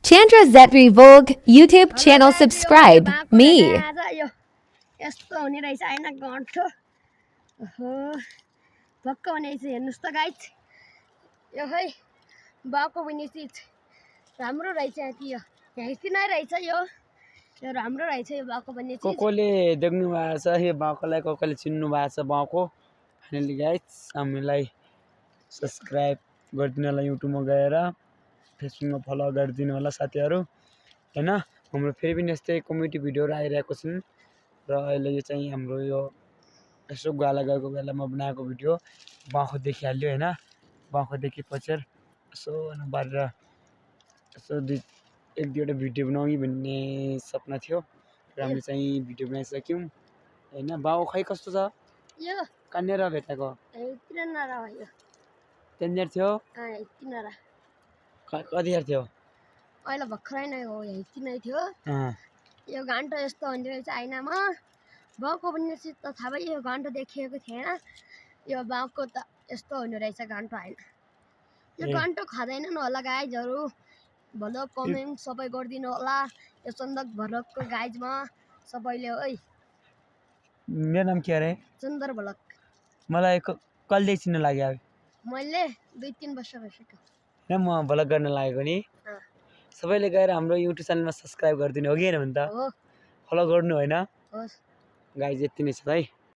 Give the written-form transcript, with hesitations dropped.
Chandra Zetri Vogue YouTube channel subscribe me. यस्तो हुने रहेछ हैन गन्ठो ओहो भक्क हुने रहेछ हेर्नुस् त गाइस यो है बाको पनि चिज राम्रो रहेछ यो यहीँ नै रहेछ यो यो राम्रो रहेछ यो बाको पनि चिज कोकोले देख्नु भएको छ यो बाकोलाई कोकोले चिन्नु भएको छ बाको फाइनली गाइस हामीलाई सब्स्क्राइब गरिदिनु होला युट्युबमा गएर फेसबुकमा फलो गरिदिनु होला साथीहरू हैन हाम्रो फेरि पनि यस्तै कमेडी भिडियोहरू आइरहेको छन् र अहिले यो चाहिँ हाम्रो यो यसो गाला गएको बेलामा बनाएको भिडियो बाखो देखिहाल्यो हैन बाखो देखेपछि यसो बाहिर यसो एक दुईवटा भिडियो बनाउने भन्ने सपना थियो र हामीले चाहिँ भिडियो बनाइसक्यौँ हैन बाउ खै कस्तो छ यो कन्नेर भेटेको तिनरा भयो त्यहाँनिर थियो तिनरा कतिखेर थियो अहिले भर्खरै नै हो यही तिनै थियो यो घन्टा यस्तो हुने रहेछ आइनामा बाउको पनि त थाहा भयो यो घन्टा देखिएको थिएन यो बाउको त यस्तो हुने रहेछ घन्टा होइन यो घन्टा खाँदैनन् होला गाइजहरू भलो कमेन्ट सबै गरिदिनु होला यो सन्दक भलकको गाइजमा सबैले है मेरो नाम के अरे सुन्दर भलक मलाई कहिलेदेखि चिन्न लाग्यो मैले 2-3 वर्ष भइसक्यो र म भलक गर्न लागेको नि सबैले गएर हाम्रो युट्युब च्यानलमा सब्स्क्राइब गरिदिनु हो कि हैन भन्छ हो फलो गर्नु होइन होस् गाइज यति नै छ है।